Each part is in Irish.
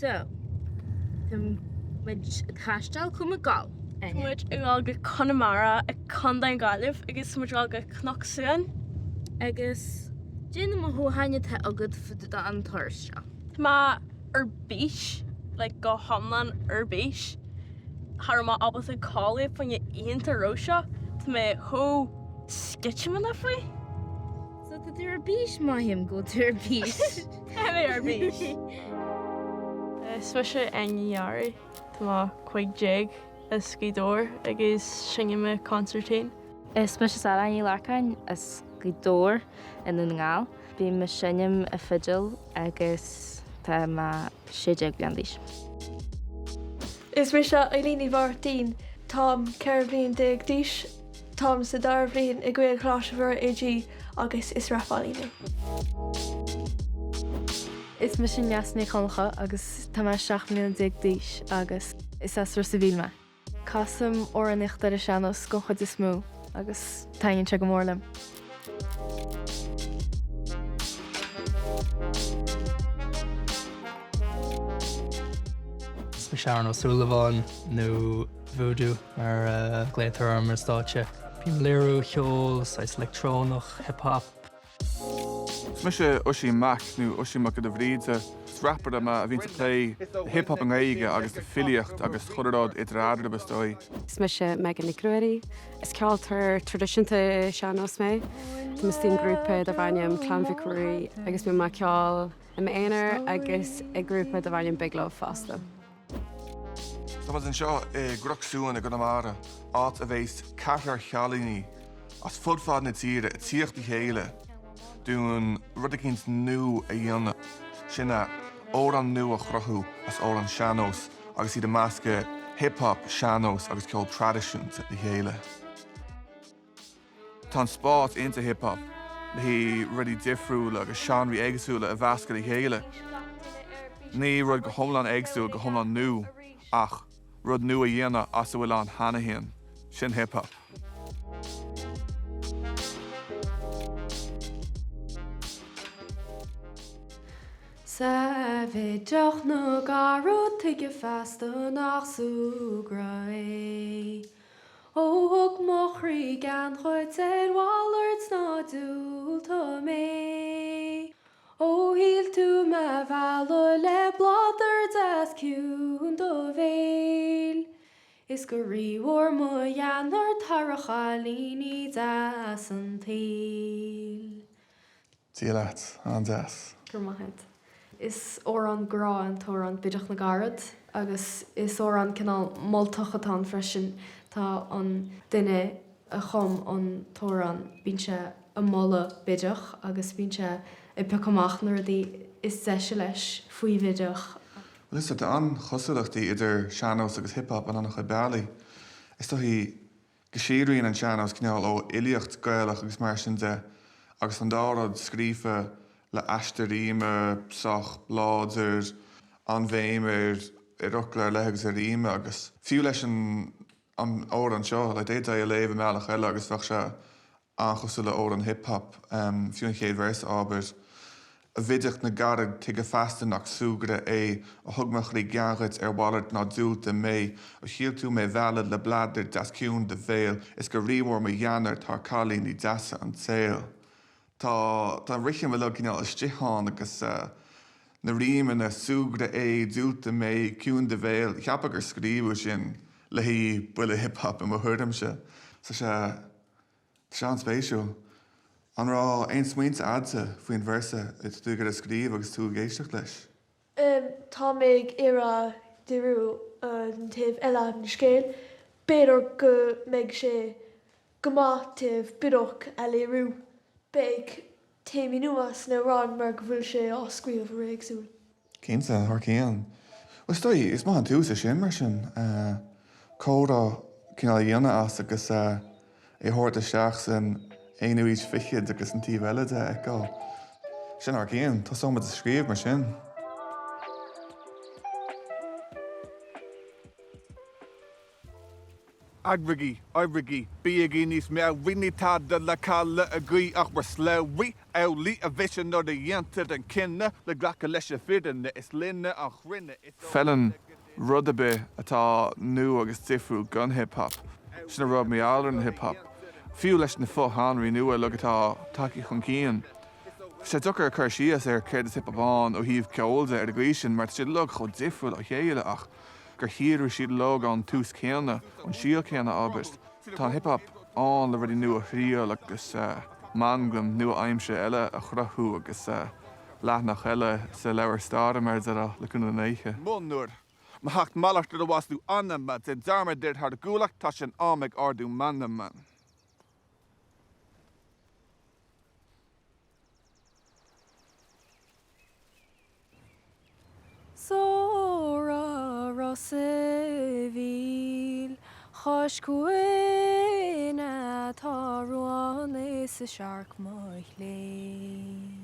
So, tá muid ag taisteal cá bhfuil muid ag gabháil, Tá muid ag gabháil go Conamara i Contae na Gaillimhe agus tá muid ag gabháil go Cnoc Suain. Agus cad é na mothúcháin atá agat fá dtaobh den turas seo? Tá mé ar bís, like go hiomlán ar bís. Cha raibh mé ábalta codladh fá choinne oícheanta roimhe seo. Tá mé chomh sceitimíneach faoi. So tá tú ar bís, mothaím go bhfuil tú ar bís. Tá mé ar bís. Is mise Áine Ní Fhearraigh, tá mé 15, as Gaoth Dobhair agus seinnim an consairtín. Is mise Sara Ní Lorcáin as Gaoth Dobhair i nDún na nGall. Bím ag seinm an fidil agus tá mé 16 bliain d'aois. Is mise Eileen Ní Mháirtín, táim 14 bhliain d'aois. Táim sa dara bhliain i Gaelcholáiste Mhuire AG agus is rapálaí mé. Is mise Neasa Ní Chonchú agus tá mé 17 mbliana d'aois agus is as Ros a' Mhíl mé. Casaim amhránaíocht ar an sean-nós den chuid is mó agus taitníonn sé go mór liom. Is mise Aaron Ó Súilleabháin nó Voodoo mar a ghlaotar orm ar stáitse. Bím ag léiriú cheol saghas leictreonach, hip hop. Is mise Oisín Mac, nó Oisín Mac Giolla Bhríde. Is rapaire mé a bhíonns ag plé le hip hop i nGaeilge agus le filíocht agus chuile rud idir eadraibh is dóigh. Is mise Megan Nic Ruairí. Is ceoltóir traidisiúnta sean-nós mé. Tá mé istigh i ngrúpa darb ainm Clann Mhic Ruairí agus bíonn mé ag ceol i m'aonar agus i ngrúpa darb ainm Big Love fosta. Tá muid anseo i gCnoc Suain i gConamara, áit a bheas ceathrar chailíní as fud fad na tíre ag tíocht le chéile dúinn rud eicínt nua a dhéanamh, sin é amhrán nua a chruthú as amhrán sean-nós agus iad ag meascadh hip hop, sean-nós agus ceol traidisiúnta le chéile. Tá an spás insa hip hop le haghaidh rudaí difriúla agus seánraí éagsúla a mheascadh le chéile. Ní rud go hiomlán éagsúil, go hiomlán nua, ach rud nua a dhéanamh as a bhfuil ann cheana féin. Sin hip hop. 'S a bhideach na gcarad tuige feasta nach súgradh é. Ó thug mo chroí gean dhuit ar mhalairt ná diúltaigh mé. Ó shíl tú mé a mhealladh le bladar deas ciúin do bhéil. Is gur rímhór mo ghean ort thar a chailíní deas an tsaoil. Dia leat, an-deas. Go raibh maith agat. Is amhrán grá an t-amhrán Bideach na gCarad agus is amhrán cineál moltach atá ann freisin. Tá an duine a chum an t-amhrán, bíonn sé ag moladh Bideach agus bíonn sé ag piocadh amach na rudaí is deise leis faoi Bhideach. Bhuel, is tá an-chosúlachtaí idir sean-nós agus hip hop in an-chuid bealaí. Is dóichí go síolraíonn an sean-nós cineál ó fhilíocht Gaelach agus mar sin de agus an dá rud scríofa le aiste ríme sách láidir, an-bhéim ar ar fhocla ar leith agus ar ríme agus fiú leis an an amhrán seo, like d'fhéadfá é a léamh i mbealach eile agus bheadh sé an-chosúil le amhrán hip hop, fiú an chéad véarsa, abair. A bhideach na gcarad, tuige feasta nach súgradh é, ó thug mo chroí gean dhuit ar mhalairt ná diúltaigh mé, ó shíl tú mé mhealladh le bladar deas ciúin do bhéil, is gur rímhór mo ghean ort thar cailíní deasa an tsaoil. Tá, tá an rithim uilig cineál istigh ann agus na rímeanna, súgradh é, diúltaigh mé, ciúin do bhéil, cheapfá gur scríobhadh sin le haghaidh buille hip hop i mo thuairimse. Tá sé. Tá sé an-spéisiúil. An raibh aon smaointe a'dsa faoin véarsa atá tú ag iarraidh a scríobh agus tú ag éisteacht leis? Tá mé ag iarraidh díriú ar an taobh eile den scéal. B'fhéidir go mbeidh sé go maith taobh Bideach a léiriú. Beidh téamaí nua san amhrán mar go bhfuil sé á scríobh ar éagsúil. Cinnte, thar cionn. Bhuel, is dóigh, is maith an tús é sin, mar sin, comhrá cineál a dhéanamh as agus é a thabhairt isteach san aonú haois fichead agus an taobh eile de a fheiceáil. Sin thar cionn. Tosóimid ag scríobh mar sin. Eagraígí, oibrigí, bígí níos meabhraí, níl tada le cailleadh agaibh ach bhur slabhraí. Amhlaidh a bheidh sé nuair a dhéantar an cinneadh le glacadh leis an bhfírinne, is linne an chruinne, is Feileann rud ar bith atá nua agus difriúil don hip hop. Sin an rud mar gheall ar an hip hop. Fiú leis na fo-sheánraí nua uilig atá tagtha chun cinn, tá sé deacair cur síos ar céard is hip hop ann ó thaobh ceoil de ar an gcaoi sin mar tá siad uilig chomh difriúil ó chéile ach gur shíolraigh siad uilig ón tús céanna, ón síol céanna, abair. Tá an hip hop ann le rudaí nua a thriail agus manglam nua-aimseartha eile a chruthú agus leathanach eile sa leabhar staire, mar a déarfá, le cúnamh na ndéithe. Monuar, Má theacht mallacht ar do mhaslú anama, déan dearmad ar thar gualach, tá sé in am ag ardú m'anama. Sora Ros a' Mhíl, Chois Cuain atá ruan is a searc mo chléibh.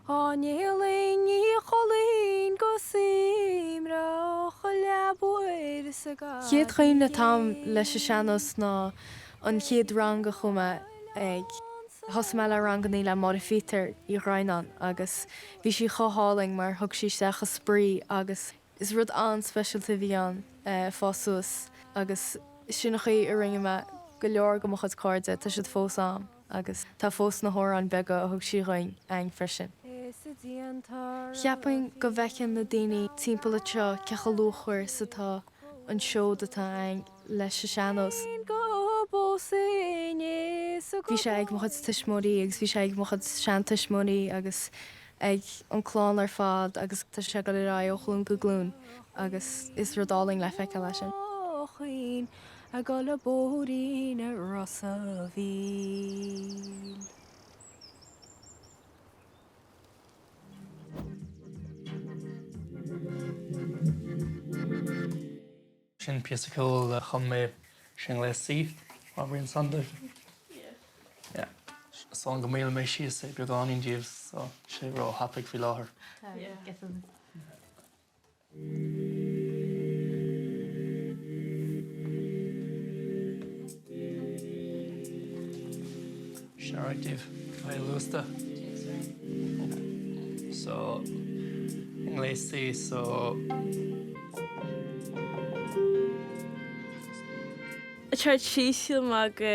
Á n-éalaigh ní chodlaínn go suaimhneach a leabaidh is a gcaid. Chéad chuimhne atá agam leis an sean-nós ná an chéad rang a chuaigh mé ag. Thosaigh mé le rangannaí le Máire Phíotair Uí Dhroighneáin agus bhí sí chomh hálainn mar thug sí isteach an spraoi agus is rud an-speisialta a bhí ann fás suas agus sin an chaoi a rinne mé go leor de mo chuid cairde, tá siad fós a'm agus tá fós na hamhráin beaga a thug sí dhuinn a'inn freisin. Cheapfainn go bhfeiceann na daoine timpeall anseo cé chomh luachmhar is atá an seod atá a'inn leis an sean-nós. Bhí sé ag mo chuid tuismitheoirí agus bhí sé ag mo chuid seantuismitheoirí agus ag an clann ar fad agus tá sé ag dul ar aghaidh ó ghlúin go glúin agus is rud álainn le feiceáil é sin. Sin píosa ceoil a chum mé sé i ngléas C, Labhraíonn Sunday. Yeah. Is ann go maolóidh mé síos é beagáinín daoibh so sé ró-thapaidh faoi láthair. Sin alright daoibh? Tá luasta. So i ngléas C so. Tríd síos shíl mé go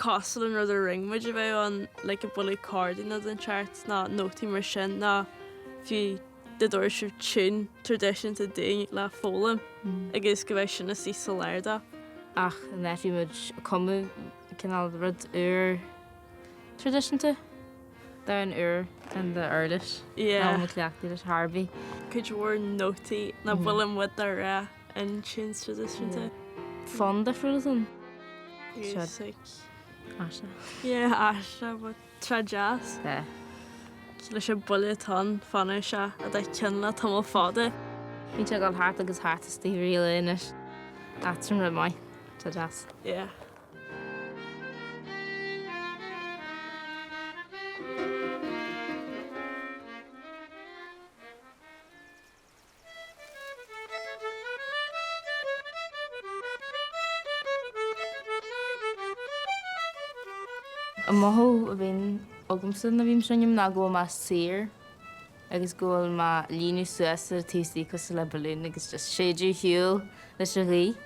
cosúil an rud a rinne muid a bheadh ann like ag bualadh cordanna den tseort nó nótaí mar sin nó fiú dá dtabharfadh sibh tiún traidisiúnta dúinn le foghlaim agus go mbeadh sin istigh sa lár dó. Ach an bhí muid ag cumadh cineál rud úr traidisiúnta, domhan úr in the uirlis. Yeah. Ná muid cleachtaithe leis ar bith. Cuid mhór nótaí nach bhfuil muid dá rá in tunes traidisiúnta. Fonn difriúil ann. Agus like. Aisteach. Yeah, aisteach but tá deas. Yeah. Leis an buille tonn, fanann sé i do cheann le tamall fada. Bíonn sé ag dul thart agus thart istigh really anois. Ach sin rud maith. Tá deas. Yeah. An mothú a bhíonn agamsa nuair a bhím ag seinm ná go bhfuil mé saor agus go bhfuil mé ag líonadh suas ar taobh istigh cosúil le balún agus just séideadh ar shiúl leis an ghaoth.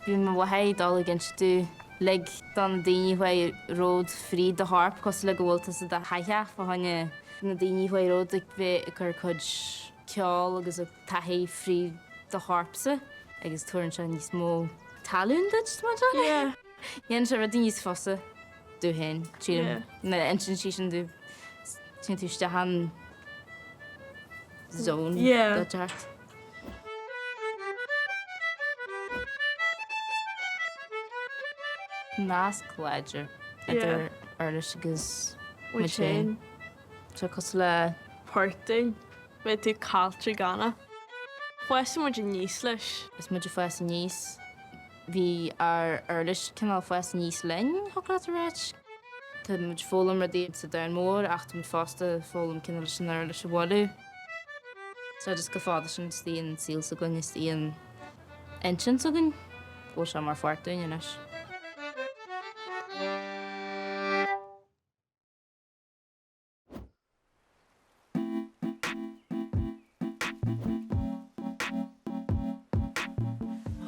Bhí mo mháthair ag dul ag inse domh lig do na daoine chuaigh romhat fríd do chorp cosúil le go bhfuil tusa do thaithí fá choinne na daoine chuaigh romhat ag bheith ag cur cuid ceol agus a taithí fríd do chorpsa agus tabharann sé níos mó talún duit, má tá. Yeah. Dhéanann sé rudaí níos fusa domh féin, sílim. Yeah. Nuair a insíonn sí sin domh, téann tú isteach an zone Yeah. do cheart. Nasc láidir idir uirlis agus muid féin. Tá cosúil le. Port dúinn. Beidh tú caillte gan é. Fásann muid aníos leis. Is muid ag fás aníos. Bhí ár uirlis cineál fás aníos linn, thiocfadh leat a ráit. Tá muid ag foghlaim rudaí sa domhan mór ach tá muid fosta ag foghlaim cineál leis an uirlis a bhualadh. So just go fada sin istigh an saol s'againn, istigh an intinn s'againn. go bhfuil sé mar pháirt dúinn anois.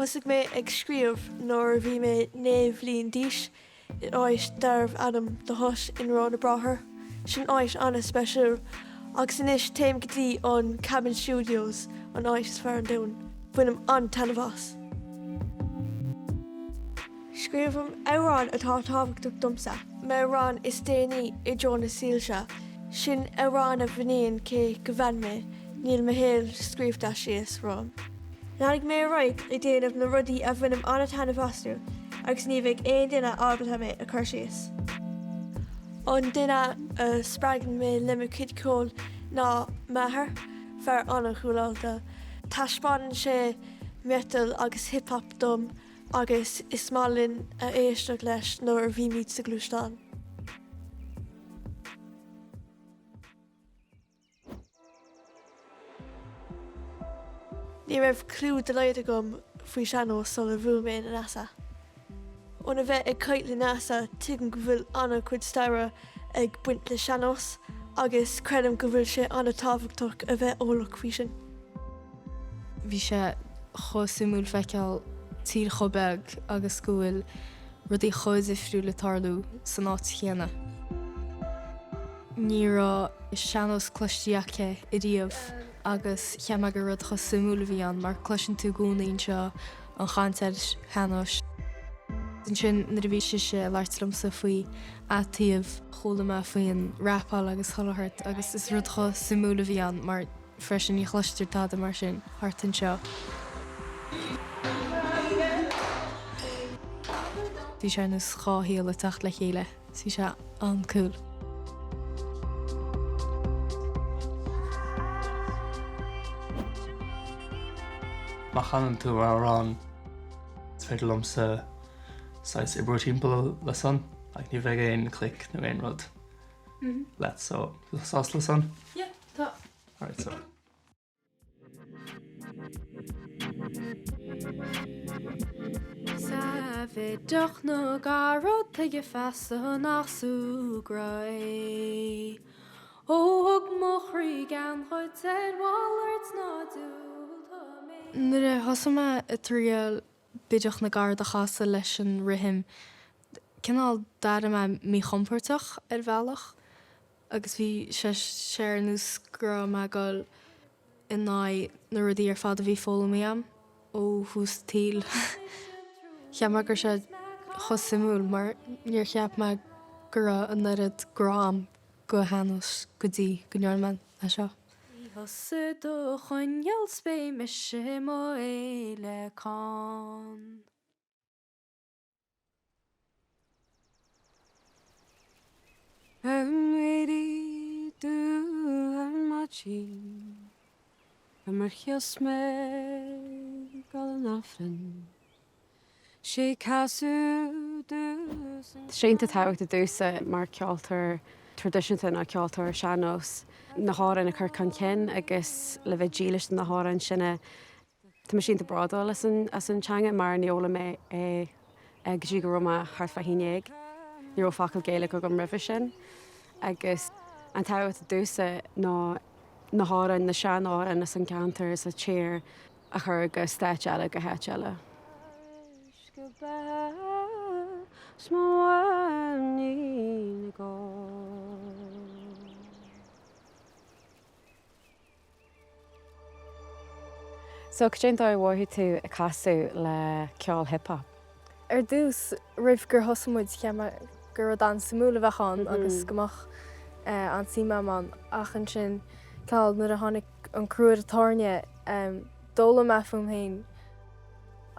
Thosaigh mé ag scríobh nuair a bhí mé 9 bhliain d'aois in áit darbh ainm The Hut in Ráth na Bráthar. Sin áit an-speisiúil agus anois téim go dtí an Cabin Studios, an áit is fearr an domhan. Bainim an-taitneamh as. Scríobhaim amhráin atá tábhachtach domsa. M'amhrán is déanaí, I dtreo na soilse, sin amhrán a mhíníonn cé go bhean mé, níl mo shaol scríobhta síos romham. Leanfaidh mé ar aghaidh ag déanamh na rudaí a bhainim an-taitneamh astu agus ní bheidh aon duine ábalta mé a chur síos. An duine a spreagann mé le mo chuid ceoil ná m'athair, fear an-chúlálta. Taispeánann sé miotal agus hip hop dom agus is maith linn a éisteacht leis nuair a bhímid sa ghluaisteán. Ní raibh clue dá laghad agam faoi sean-nós sular bhuail mé Neasa. Óna bheith ag caint le Neasa, tuigim go bhfuil an-chuid staire ag baint le sean-nós agus creidim go bhfuil sé an-tábhachtach a bheith eolach faoi sin. Bhí sé chomh suimiúil feiceáil tír chomh beag agus go bhfuil rudaí chomh difriúil ag tarlú san áit chéanna. Ní raibh sean-nós cloiste aici ariamh agus cheap mé gur rud chomh suimiúil a bhí ann mar cloiseann tú i gcónaí anseo an chaint ar shean-nós. Ansin nuair a bhí sise ag labhairt liomsa faoi a taobh, chuala mé faoin rapáil agus chuile shórt agus is rud chomh suimiúil a bhí ann mar freisin ní chloistear tada mar sin thart anseo. Bhí sé ar nós 2 shaol ag teacht le chéile. Bhí sé an-cool. Má chanann tú amhrán, is féidir liomsa saghas oibriú timpeall le san, like ní bheidh aon click nó aon rud leat so sásta le san? Yeah, tá. Alright so. 'S a bheith deoch na gcarad tuige feasta nach súgradh é. Ó thug mo chroí gean dhuit ar mhalairt ná diúltaigh mé. Nuair a thosaigh mé ag triail Bideach na gCarad a chasadh leis an rithim, cineál d'airigh mé míchompordach ar bhealach agus bhí sé sé ar nós go raibh mé ag dul in aghaidh na rudaí ar fad a bhí foghlamtha agam ó thús an tsaoil. Cheap mé go raibh sé chomh suimiúil mar níor cheap mé go raibh an oiread grá agam do shean-nós go dtí go ndearna mé é seo. Bí thusa i do choinneal 's beidh mise i mo fhéileacán. Ar m'éirí dubh ar maidin, mar sheas mé ag dul an Aifrinn, sé casadh domhsa. Tá sé iontach tábhachtach domhsa mar ceoltóir traidisiúnta nó ceoltóir sean-nós na hamhráin a chur chun cinn agus le bheith dílis do na hamhráin sin a Tá mise iontach bródúil as an teanga mar níor fhoghlaim mé é go dtí go raibh mé thart fá 11. Ní raibh focal Gaeilge agam roimhe sin agus an tábhacht domhsa ná na hamhráin, na sean-amhráin as an gceantar, as an tír a chur go stáit eile, go háit eile. So, cad é an dóigh a mhothaigh tú ag casadh le ceol hip hop? Ar dtús, roimh gur thosaigh muid, cheap mé gur rud an-suimiúil a bheadh ann agus go mbeadh an-suim agam ann ach ansin, cineál nuair a tháinig an crú ar an tairne, d'fhoghlaim mé fúm féin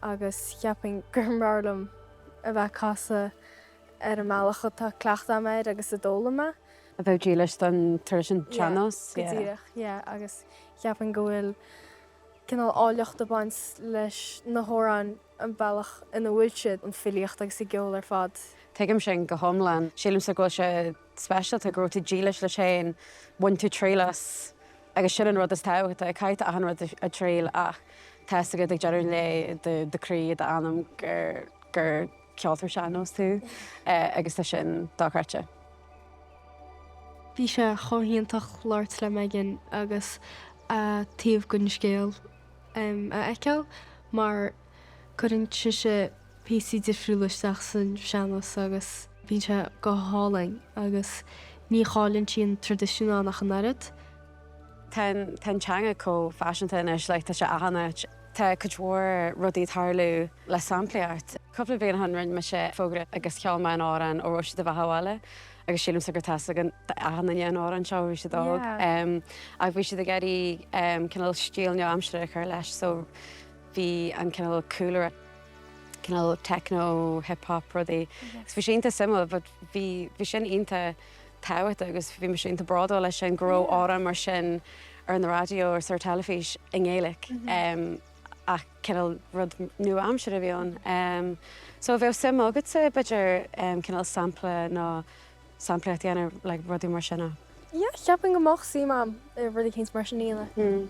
agus cheapfainn gur mb'fhearr liom a bheith ag casadh ar an mbealach atá cleachtadh agam air agus a d'fhoghlaim mé. A bheith dílis don traidisiún sean-nós. Go díreach, yeah, agus cheapfainn go bhfuil cineál áilleacht ag baint leis na hamhráin, an bealach ina bhfuil siad, an filíocht agus an gceol ar fad. Tuigim sin go hiomlán. Sílimse go bhfuil sé speisialta go raibh tú dílis leis féin, bhain tú triail as agus sin an rud is tábhachtaí, caithfidh tú achan rud a triail ach. Tá fhios agat ag deireadh an lae i do chroí, i d'anam gur gur ceoltóir sean-nós tú agus tá sin dochreidte. Bhí sé chomh hiontach labhairt le Megan agus a taobh den scéal a fheiceáil mar cuireann sise píosaí difriúla isteach san sean-nós agus bíonn sé go hálainn agus ní chailleann sí an traidisiún ann ach an oiread. Tá an tá an teanga chomh faiseanta anois, like tá sé achan áit. Tá cuid mhór rudaí ag tarlú le samplaíocht. Cúpla bliain ó shin rinne mise fógra agus cheol mé an amhrán Ó Raibh Siad a Bheatha Abhaile agus sílimse gur tá fhios ag achan duine an amhrán seo ó bhí siad óg. Ach bhí siad ag iarraidh cineál stíl nua-aimseartha a chur leis so bhí an cineál cúlra cineál techno, hip hop rudaí. So bhí sé iontach suimiúil but bhí bhí sin iontach tábhachtach agus bhí mise iontach bródúil leis sin go raibh amhrán mar sin ar an raidió agus ar teilifís i nGaeilge ach cineál rud nua-aimseartha a bhí ann. So bheadh suim agatsa b'fhéidir cineál sampla nó samplaíocht a dhéanamh like rudaí mar sin a. Yeah, cheapfainn go mbeadh suim agam i rud eicínt mar sin a dhéanamh.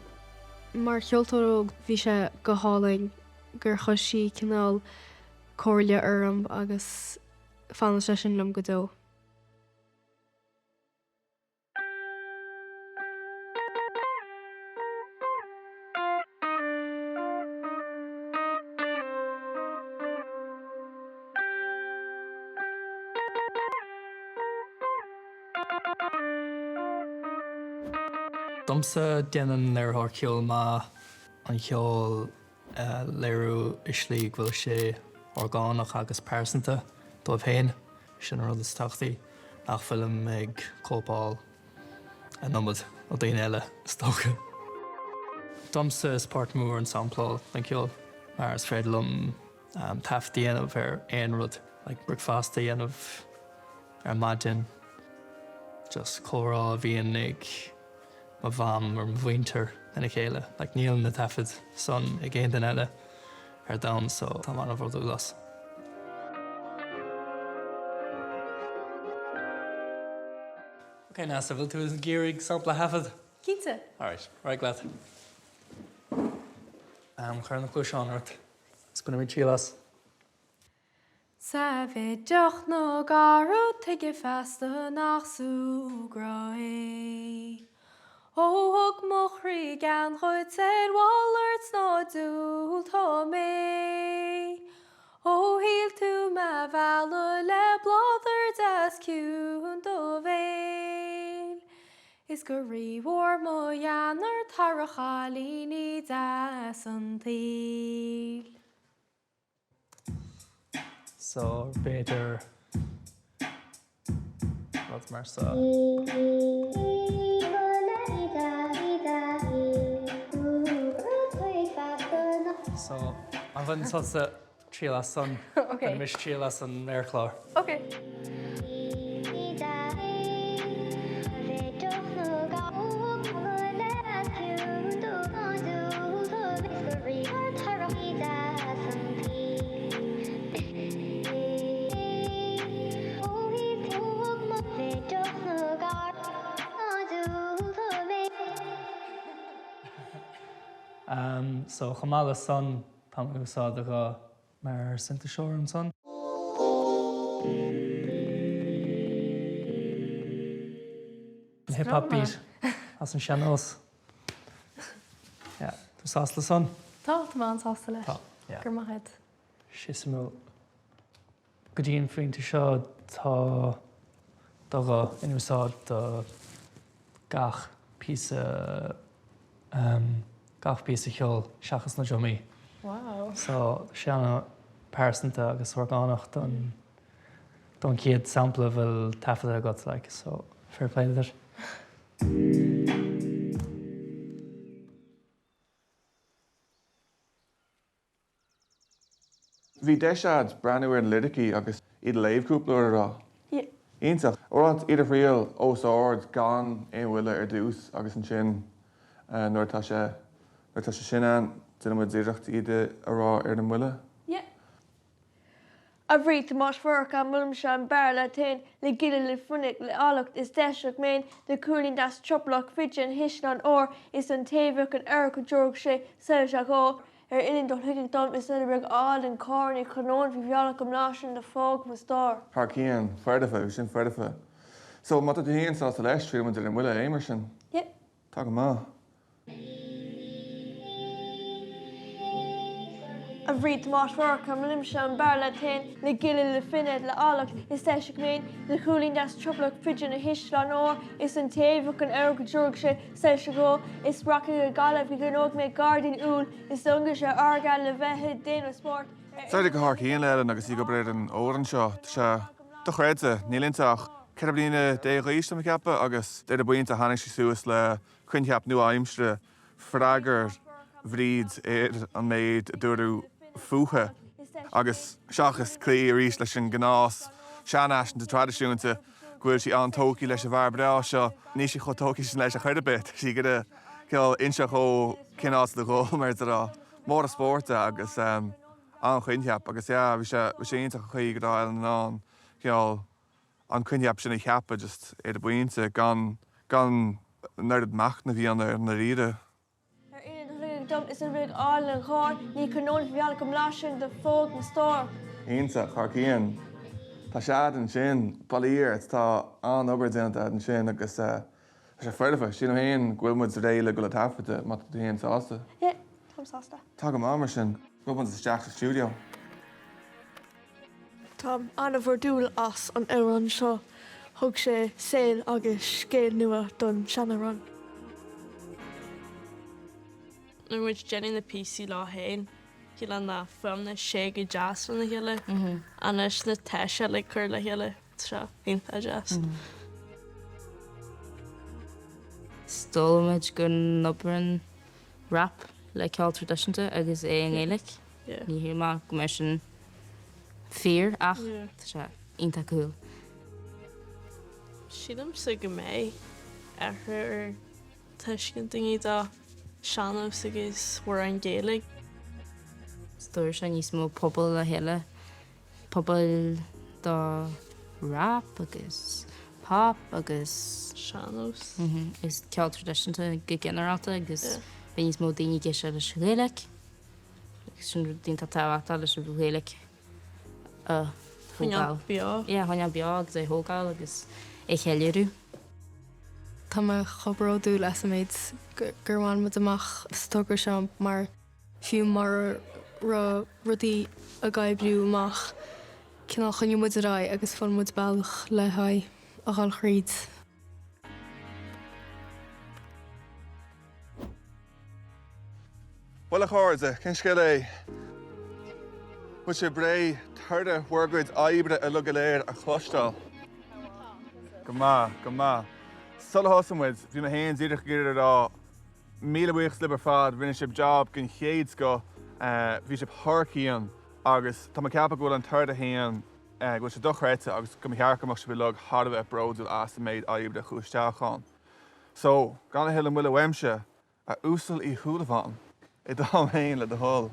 Mar cheoltóir óg bhí sé go hálainn gur chuir sí cineál comhairle orm agus fanfaidh sé sin liom go deo. Domsa, déanann léiritheoir ceoil maith an cheol a léiriú i slí go bhfuil sé orgánach agus pearsanta dóibh féin. Sin an rud is tábhachtaí, nach bhfuilim ag cóipeáil an iomad ó daoine eile, is dócha. Domsa is páirt mór an sampláil den ceol, mar is féidir liom taifead a dhéanamh ar aon rud, like bricfeasta a dhéanamh ar maidin, just comhrá a bhíonn ag mo mham or mo mhuintir lena chéile, like níl na taifid san ag aon duine eile ar domhan so táim an-bhródúil as. Ok Neasa, bhfuil tú ag iarraidh sampla a thaifead? Cinnte! Alright, ar aghaidh leat. Cuir na cluaiseáin ort agus bainfimid triail as. 'S a bheith deoch na gcarad tuige feasta nach súgradh é. Ó thug mo chroí gean dhuit ar mhalairt ná diúltaigh mé. Ó shíl tú mé a mhealladh le bladar deas ciúin do bhéil. Is gur rímhór mo dheanár tar a chailíní deas an tsaoil. So, b'fhéidir rud mar so. So, an bhfuil tusa triail as san? Ok. Bainfidh mise triail as an méarchlár. Ok. So, chomh maith le san, táim ag úsáid do ghuth mar sintéiseoir ansan. An hip hop beat as an sean-nós. Yeah, tú sásta le san? Tá, tá mé an-sásta leis. Tá, yeah. Go raibh maith agat. Sé suimiúil. Go dtí an phointe seo tá do ghuth in úsáid do gach píosa gach píosa cheoil seachas na drumaí. Wow. So sé an-pearsanta agus orgánach don don chéad sampla a bhfuil taifeadta agat like so fair play duit. Bhí deis a'd breathnú ar na liricí agus iad a léamh cúpla uair, an raibh? Yeah. Iontach. Ar mhaith leat iad a thriail os ard gan aon bhuille ar dtús agus ansin nuair atá sé, nuair atá sé sin ann, déanfaidh muid iarracht iad a rá ar an mbuille. Yeah. A Bhríd Thomáis Mhurchadha molaimse an beár leat fhéin le gile le fuinneog le áilleacht is deisceacht méin do chúilín deas triopallach fite in haiseanna an óir is don té bheadh in oirthear go dtabharfadh sé soilse dhó. Ar oileán do shloigeadh dom is eile beag álainn Cóir ní chonóin faoi bhealach go mblaisfinn do phóg mo stór. Thar cionn, foirfe, bhí sin foirfe. So, má tá tú féin sásta leis, triail muid ar an mbuille, é mar sin? Yep. Tá go maith. A Bhríd Thomáis Mhurchadha, molaimse an beár leat fhéin, le gile, le finne, le áilleacht is deise go mín, le cúilín deas trioblach fríd ina thuis lán óir, is an té bheadh an air go dtabharfadh sé soilse dhó, is rachaidh go Gaillimh go gceannóidh mé gairdín úll, is iongas ar airgead le bheith ag déanamh spóirt, ar D'éirigh go thar cionn le Ellen agus í ag obair ar an amhrán seo. Tá sé dochreidte. Níl inti ach 14 bliana d'aois, tá mé ag ceapadh, agus ar an bpointe tháinig sí suas le coincheap nua-aimseartha, freagair Bhríd ar an méid a dúradh fúithi agus seachas cloí arís leis an ngnás seanfhaiseanta traidisiúnta go bhfuil sí an-tógtha leis an bhfear breá seo, níl sí chomh tógtha sin leis ar chor ar bith. Tá sí ag iarraidh cineál inseacht dhó cén áit le dhul, mar a déarfá. Máire spóirt agus an-choincheap agus yeah, bhí sé, bhí sé iontach an chaoi go raibh Ellen in ann cineál an coincheap sin a cheapadh just ar an bpointe gan, gan an oiread machnaimh a dhéanamh air i ndáiríre. Ar oileán do shloigeadh dom is an ríog álainn an Chóir, ní chnónn faoi bhealach go mblaisfinn do phóg mo stór. Iontach, thar cionn. Tá sé a'd ansin, bail ó Dhia ort, tá an-obair déanta a'd ansin agus tá sé foirfe. Sílim féin go bhfuil muid réidh le dul ag taifeadadh, má tá tú féin sásta. Yeah, táim sásta. Tá go maith mar sin. Gabhfaidh muid isteach sa stiúideo. Táim an-bhródúil as an amhrán seo. Thug sé saol agus scéal nua don seanamhrán. Nuair muid ag déanamh na píosaí leo féin, shílfeá na fuaimeanna sé go deas lena chéile. Anois nuair atá sé le cur le chéile, tá sé iontach deas. D'fhoghlaim muid go n-oibreann rap le ceol traidisiúnta agus é i nGaeilge. Ní shíl mé go mbeadh sin fíor ach tá sé iontach cool. Sílimse go mbeidh athrú ar tuiscint daoine do sean-nós agus amhráin Gaeilge. Tabharfaidh sé níos mó pobal le chéile, pobal do rap agus pop agus. Sean-nós. Agus ceol traidisiúnta go ginearálta agus beidh níos mó daoine ag éisteacht leis an Ghaeilge. Agus sin rud iontach tábhachtach leis an Ghaeilge a thógáil. Beo. Yeah, choinneáil beo agus é thógáil agus é cheiliúradh. Tá mé chomh bródúil as an méid gur bhain muid amach sa togra seo mar fiú mura raibh rudaí ag oibriú amach, cineál choinnigh muid ar aghaidh agus fuair muid bealach le haghaidh a dhul thríd. Bhuel a chairde, cén scéal é? Bhfuil sibh réidh toradh bhur gcuid oibre uilig go léir a chloisteáil? Go maith, go maith. Sula thosaíonn muid, bhí mé féin díreach ag iarraidh a rá míle buíochas libh ar fad, rinne sibh job den chéad scoth, bhí sibh thar cionn agus tá mé ag ceapadh go bhfuil an toradh féin, go bhfuil sé dochreidte agus go mba cheart go mbeadh sibh uilig thar a bheith bródúil as an méid oibre a chuaigh isteach ann. So, gan a thuilleadh moille uaimse, a Uasail Uí Shúilleabháin, i d'am féin le do thoil.